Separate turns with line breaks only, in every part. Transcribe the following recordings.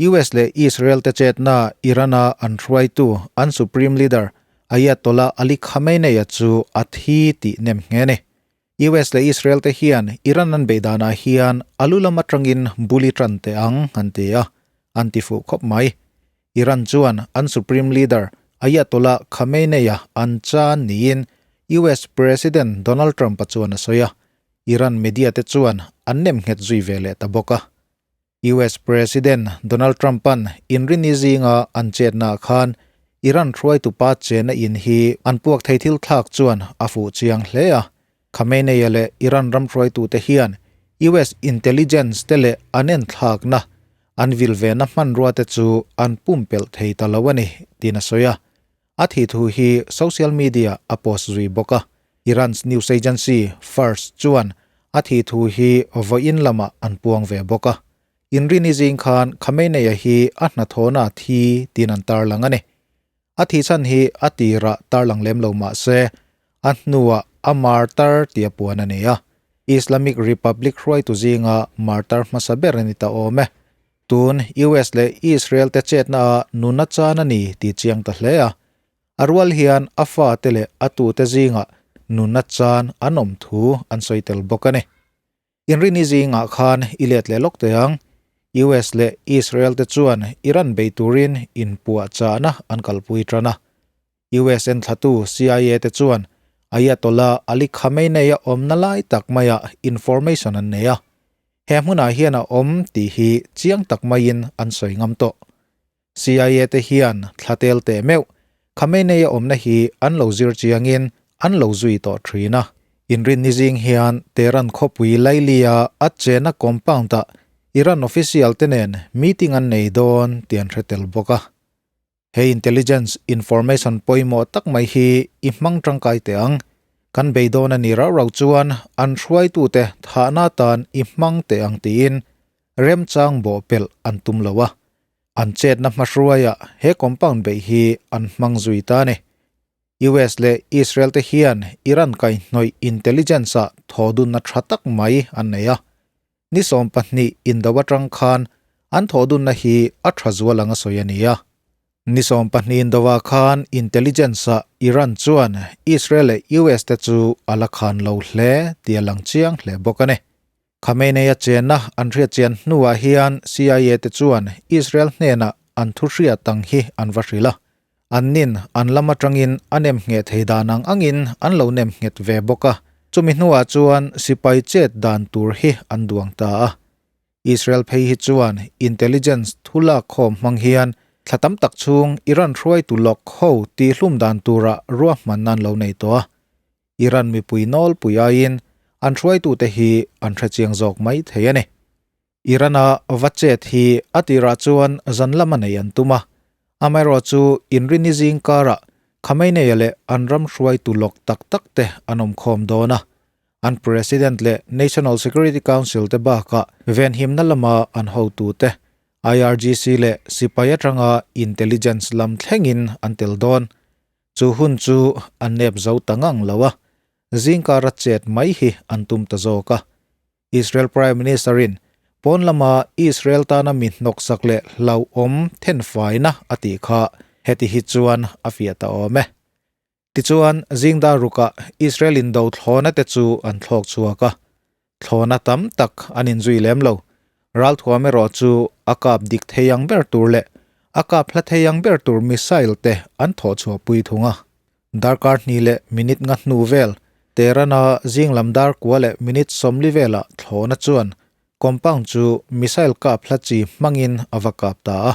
US leh Israel te chetna Iran-a an hruaitu an Supreme Leader Ayatollah Ali Khamenei-a chu a thi tih nem nghe a ni. US leh Israel te hian Iran an beih danah hian a lu lam atangin bul i tan teh ang an ti a, an ti fuh khawp mai. Iran chuan an Supreme Leader Ayatollah Khamenei-a an chan niin US President Donald Trump-a chuan a sawi a, Iran media te chuan an nem nghet zui ve leh ta bawk a. US President Donald Trump-a'n inrini zinga an chetnaah khan Iran hruaitupa chena in hi an puak thei thil thlak chuan a fuh chiang hle a. Khamenei-a leh Iran ram hruaitute hian US intelligence te leh an enthlakna, an vil vena hmanrua te chu an pumpelh thei ta lo a ni, tiin a sawi a. A thih thu hi social media a post zui bawk a. Iran's news agency Fars chuan a thih thu hi vawiin lamah an puang ve bawk a. Inrini zing khan Khamenei-a hi a hnathawhna thi tiin an tarlang a ni. A thih chhan hi a tirah tarlang lem lo mah se, a hnuah a martar tia puan a ni a. Islamic Republic hruaitu zinga martar hmasa ber a ni ta awm e. Tun US leh Israel te chetna ah nuna chan a ni tih chiang ta hle a. A rual hian a fate leh a tute zingah nuna chan an awm thu an sawi tel bawk a ni. Inrini zingah khan i let leh lawk teh ang. US leh Israel te chuan Iran bei turin inpuahchahna an kalpui tan a. US enthlatu CIA te chuan Ayatollah Ali Khamenei-a awmna lai tak maiah information an nei a, he hmunah hian a awm tih hi chiang tak maiin an sawi ngam tawh. CIA te hian thla tel teh meuh Khamenei-a awmna hi an lo zir chiangin an lo zui tawh thin a. Inrinni zing hian Tehran khawpui Laili-a a chena compound-ah Iran official te nen meeting an nei dawn tih an hre tel bawk a. He intelligence information pawimawh tak mai hi i hmang tangkai teh ang. Kan beidawn a ni rauh rauh chuan an hruaitute thahna atan i hmang teh ang tiin remchang bawhpelh an tum lo a. An chetna hmahruaiah he compound beih hi an hmang zui ta a ni. US leh Israel te hian Iran kaihhnawih intelligence-ah thawhdunna tha tak mai an nei a. Ni 20 indo atang khan an thawhdunna hi a tha zual anga sawi a ni a. Ni 20 indoah khan intelligence-ah Iran chuan Israel leh US te chu a la khan lo hle tih a lang chiang hle bawk a ni. Khamenei-a chenna an hriat chian hnuah hian CIA te chuan Israel hnenah an thu hriat ang hi an va hrilh a. An nin an lam atangin a nem ngheh thei dan ang angin an lo nem nghet ve bawk a, chumi hnuah chuan sipai chet dan tur hi an duang ta a. Israel phei hi chuan intelligence thu lak khawm hmang hian thla tam tak chhung Iran hruaitu lawk ho tihhlum dan turah ruahman an lo nei tawh a. Iran mipui nawlpui aiin an hruaitute hi an hrechiang zawk mai thei a ni. Iran-a va chet hi a tirah chuan zan lama nei an tum a, amaherawhchu inrini zing karah Khamenei-a leh an ram hruaitu lawk tak tak te an awm khawm dawn a, an President leh National Security Council te bakah venhimna lama an hotute, IRGC leh sipai atanga intelligence lam thlengin an tel dawn. Chu hun chu an nep zo ta ngang lo a, zingkara chet mai hi an tum ta zawk a. Israel Prime Minister-in pawn lama Israel tana mi hnawksak leh hlauhawm thenfaina a tih kha heti hi chuan a fiah ta awm e. Tichuan, zingdar rukah Israel indo thlawna te chu an thlawk chhuak a, thlawna tam tak an inzui lem lo. Ralthuam erawh chu a kap dik thei ang ber tur leh a kap hla thei ang ber tur missile te an thawh chhuahpui thung a. Darkar hnih leh minute nga hnu vel, Tehran-a zinglam dar kua leh minute 40 velah thlawhna chuan compound chu missile kap hla chi hmangin a va kap ta a.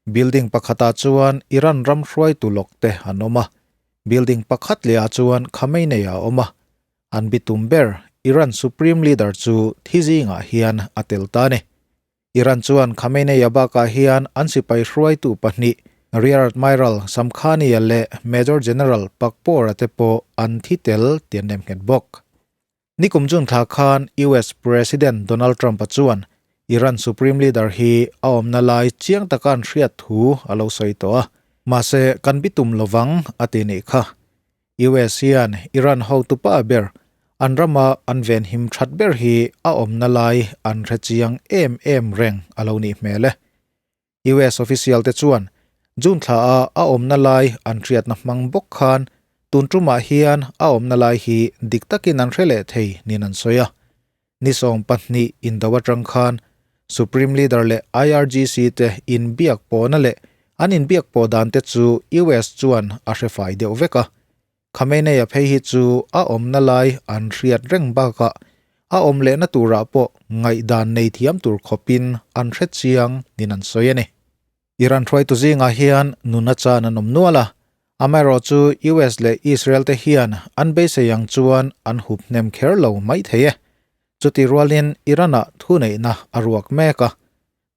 Building pakhatah chuan Iran ram hruaitu lawk te an awm a, building pakhat lehah chuan Khamenei a awm a. An bitum ber Iran Supreme Leader chu thi zingah hian a tel ta a ni. Iran chuan Khamenei-a bakah hian an sipai hruaitu pahnih Rear Admiral Shamkhani-a leh Major General Pakpour-a te pawh an thi tel tih an nemnghet bawk. Nikum June thla khan US President Donald Trump-a chuan Iran Supreme Leader hi a awmna lai chiang taka an hriat thu a lo sawi tawh a, mahse kan bitum lovang a ti nih kha. US hian Iran hotupa ber an rama an venhim that ber hi a awmna lai an hre chiang em em reng a lo nih hmel e. US official te chuan June thla a a awmna lai an hriatna hmang bawk khan tun tumah hian a awmna lai hi dik takin an hre leh thei niin an sawi a. Ni 20 indo atang khan Supreme Leader leh IRGC te inbiak pawhna leh an inbiak pawh dan te chu US chuan a hre fai deuh vek a. Khamenei-a phei hi chu a awmna lai an hriat reng bakah a awm lehna turah pawh ngaihdan nei thiam tur khawpin an hre chiang niin an sawi a ni. Iran hruaitu zingah hian nuna chan an awm nual a, amaherawhchu US leh Israel te hian an beisei ang chuan an hup hnem kher lo mai thei e. Chuti rualin Iran-ah thuneihna a ruak mek a,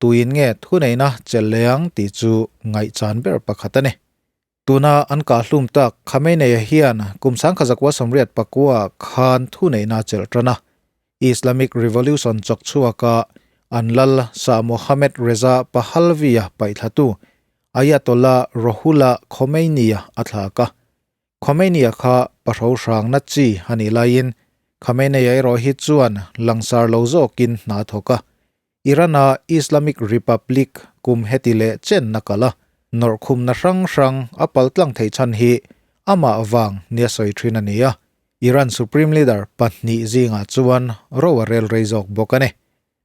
tuin nge thuneihna chelh leh ang tih chu ngaihchan ber pakhat a ni. Tuna an kah hlum tak Khamenei-a hian kum 1989 khan thuneihna a chelh tan a. Islamic Revolution chawk chhuaka an lal Shah Mohammad Reza Pahlavi-a paihthlatu Ayatollah Ruhollah Khomeini-a a thlak a. Khomeini-a kha pahro hrangna chi a nih laiin Khamenei-a erawh hi chuan langsar lo zawkin hna a thawk a. Iran-a Islamic Republic kum heti leh chenna kal a, nawrhkhumna hrang hrang a paltlang theih chhan hi amah vang nia sawi thin a ni a, Iran Supreme Leader pahnih zingah chuan ro a rel rei zawk bawk a ni.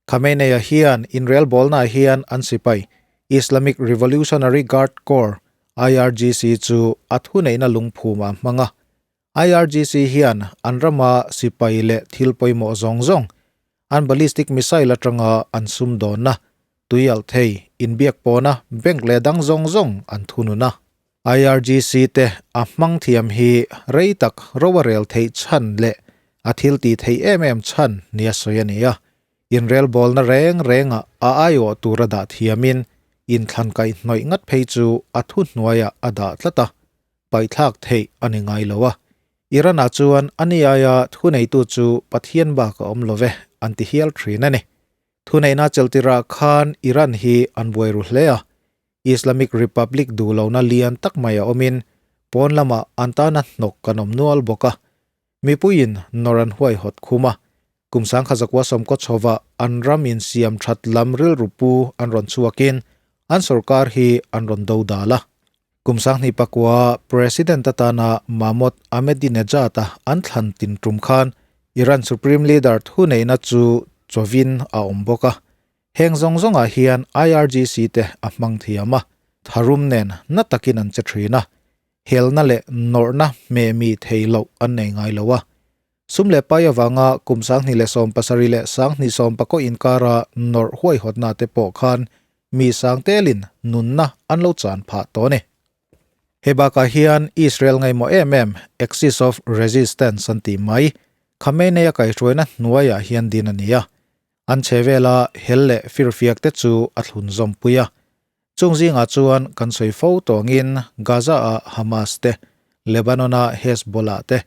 Khamenei-a hian inrelbawlnaah hian an sipai Islamic Revolutionary Guard Corps, IRGC, chu a thuneihna lungphumah a hmang a, IRGC hian an rama sipai leh thil pawimawh zawng zawng, an ballistic missile atanga an sumdawnna, tuialh thei, inbiak pawna, bank leh dang zawng zawng an thunun a. IRGC te a hmang thiam hi rei tak ro a rel theih chhan leh a thil tih theih em em chhan nia sawi a ni a. Inrelbawlna reng rengah a aiawh tur a dah thiamin inthlan kaihhnawih ngat phei chu a thuhnuaiah a dah tlat a. Paihthlak theih a ni ngai lo a. Iran-ah chuan a ni aia thuneitu chu Pathian bak a awm lo ve, an ti hial thin a ni. Thuneihna cheltirah khan Iran hi an buai ru hle a. Islamic Republic duh lohna lian tak mai a awmin pawn lamah an tana hnawk kan awm nual bawk a. Mipuiin nawr an huaihawt khum a. Kum 1990 chhova an ram insiam that lam rilru pu an rawn chhuakin an sorkar hi an rawn do dal a. Kum 2009 President atana Mahmoud Ahmadinejad-a an thlan tin tum khan Iran Supreme Leader thuneihna chu chawin a awm bawk a. Heng zawng zawngah hian IRGC te a hmang thiam a, tharum nen na takin an che thin a, helna leh nawrhna hmehmi thei loh an nei ngai lo a. Sum leh pai avanga kum 2017 leh 2019 inkara nawrh huaihawtna te pawh khan mi sang telin nunna an lo chan phah tawh a ni. He bakah hian Israel ngaihmawh em em Axis of Resistance an tih mai Khamenei a kaihhruaina hnuaiah hian din a ni a. An che vela hel leh firfiak te chu a thlun zawmpui a. Chung zingah chuan kan sawi fo tawngin Gaza-a Hamas te, Lebanon-a Hezbollah te,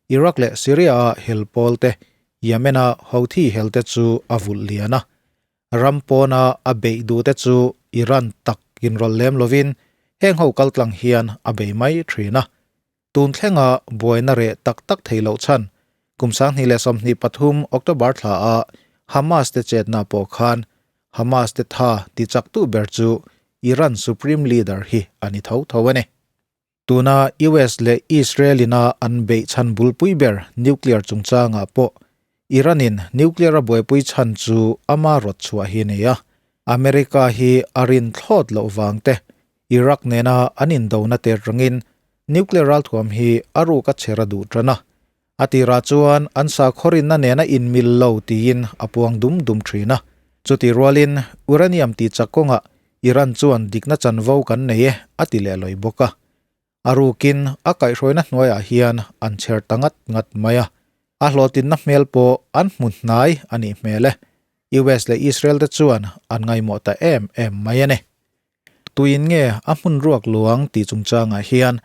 Iraq leh Syria-a hel pawl te, Yemen-a Houthi hel te chu a vulh lian a. Ram pawna a beih duh te chu Iran tak inrawlh lem lovin heng ho kaltlang hian a bei mai thin a. Tun thlenga buaina reh tak tak thei loh chhan kum 2023 October thla a Hamas te chetna pawh khan Hamas te tha ti chaktu ber chu Iran Supreme Leader hi a ni tho tho a ni. Tuna US leh Israel ina an beih chhan bulpui ber nuclear chungchangah pawh Iran in nuclear a buaipui chhan chu ama rawt chhuah hi a ni a, America hi a rin thlawt loh vang te Iraq nena an indona ter rangin nuclear ralthuam hi a ruk a chher a duh tan a. A tirah chuan an sakhawrinna nena inmil lo tiin a puang dum dum thin a. Chutih rualin uranium tih chak kawngah Iran chuan dikna chanvo kan nei e a ti leh lawi bawk a. A rukin a kaihhruaina hnuaiah hian an chher ta ngat ngat mai a. A hlawhtlinna hmel pawh an hmu hnai a nih hmel e. US leh Israel te chuan an ngaihmawh ta em em mai a ni. Tuin nge a hmun ruak luang tih chungchangah hian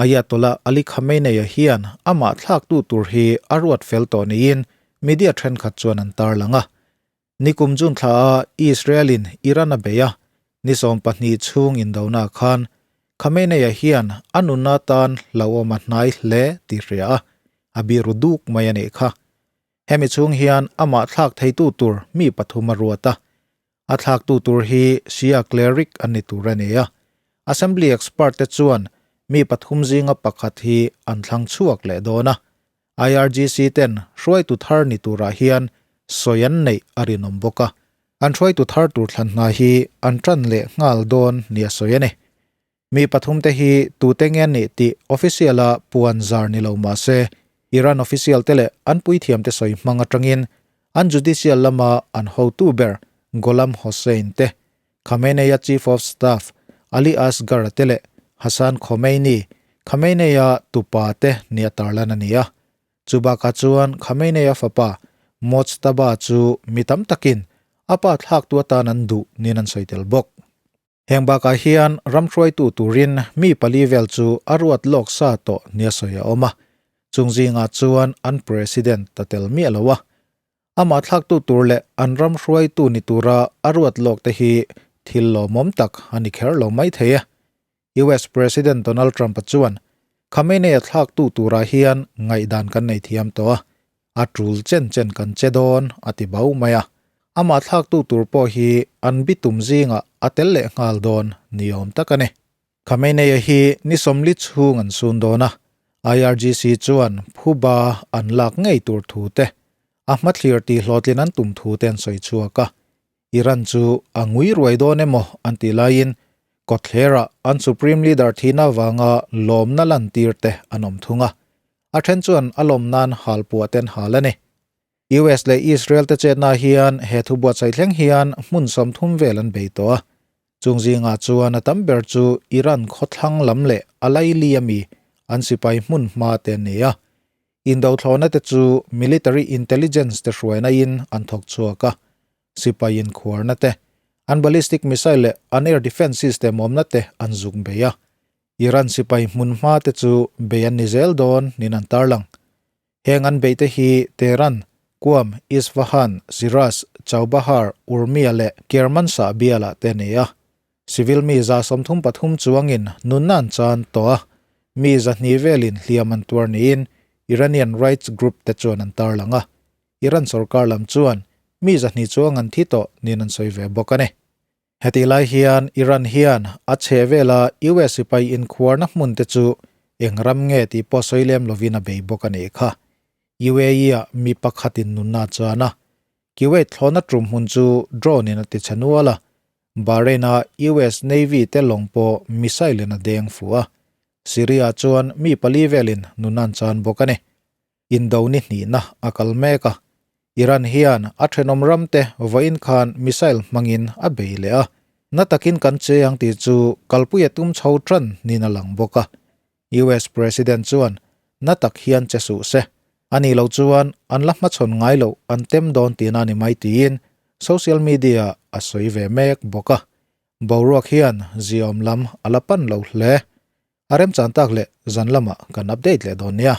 Ayatollah Ali Khamenei-a hian amah thlaktu tur hi a ruat fel tawh niin media thenkhat chuan an tarlang a. Nikum June thla a Israel-in Iran a bei a, ni 20 chhung indona khan Khamenei-a hian a nunna tan hlauhawm a hnai hle tih hria a, a biru duk mai a nih kha. Hemi chhung hian amah thlak theitu tur mi pathum a ruat a. A thlaktu tur hi Shia cleric an ni tur a ni a. Assembly expert te chuan mi pathum zinga pakhat hi an thlang chhuak leh dawn a. IRGC ten hruaitu thar ni turah hian sawi an neih a rinawm bawk a. An hruaitu thar tur thlan hna hi an tan leh nghal dawn nia sawi a ni. Mi pathum te hi tute nge an nih tih official a puan zar ni lo mah se, Iran official te leh an puithiam te sawi hmang atangin an judicial lama an hotu ber Gholam Hossein te, Khamenei-a chief of staff Ali Asghar-a te leh Hassan Khomeini, Khamenei-a tupa te nia tarlan a ni a. Chu bakah chuan Khamenei-a fapa Mojtaba chu mi tam takin a pa thlaktu atan an duh niin an sawi tel bawk. Heng bakah hian ram hruaitu turin mi pali vel chu a ruat lawk sa tawh nia sawi a awm a, chung zingah chuan an President ta tel miah lo a. Amah thlaktu tur leh an ram hruaitu ni tura a ruat lawk te hi thil lawmawm tak a ni kher lo mai thei e. US President Donald Trump-a chuan Khamenei-a thlaktu turah hian ngaihdan kan nei thiam tawh a, a tul chen chen kan che dawn a ti bau mai a. Amah thlaktu tur pawh hi an bitum zingah a tel leh nghal dawn ni awm tak a ni. Khamenei-a hi ni sawmli chhung an sun dawn a, IRGC chuan phuba an lak ngei tur thu te, a hmathlir tihhlawhtlin an tum thu te an sawi chhuak a. Iran chu a ngui ruai dawn emaw an tih laiin kawtthlerah an Supreme Leader thihna avanga lawmna lantir te an awm thung a. A then chuan a lawm nan halpuah te an hal a ni. US leh Israel te chetna hian he thu buatsaih thleng hian hmun 30 vel an bei tawh a. Chung zingah chuan a tam ber chu Iran khawthlang lam leh a laili ami an sipai hmun hma te an ni a. Indothlawhna te chu military intelligence te hruaina in an thawk chhuak a, sipai inkhuarna te, an ballistic missile leh an air defence system awmna te an zuk bei a. Iran sipai hmun hma te chu bei an ni zel dawn niin an tarlang. Heng an beih te hi Tehran, Qom, Isfahan, Shiraz, Chaubahar, Urmia leh Kermanshah bialah te a ni a. Civil mi 33 chuangin nunna an chan tawh a, mi 200 velin hliam an tuar niin Iranian rights group te chuan an tarlang a. Iran sorkar lam chuan mi 200 chuang an thi tawh niin an sawi ve bawk a ni. Hetih lai hian Iran hian a chhe vela US sipai inkhuarna hmun te chu eng ram nge tih pawh sawi lem lovin a bei bawk a nih kha. UAE-ah mi pakhatin nunna a chan a, Kuwait thlawhna tum hmun chu drone-in a ti chhe nual a, Bahrain-a US Navy te lawng pawh missile-in a deng fuh a, Syria-ah chuan mi pali velin nunna an chan bawk a ni. Indo ni hnihna a kal mek a, Iran hian a thenawm ramte vawiin khan missile hmangin a bei leh a, na takin kan che ang tih chu kalpui a tum chho tan niin a lang bawk a. US President chuan na tak hian che suh se, a nih loh chuan an la hmachhawn ngai loh an tem dawn tihna a ni mai tiin social media a sawi ve mek bawk a. Boruak hian ziawm lam a la pan lo hle. A remchan tak leh zan lamah kan update leh dawn nia.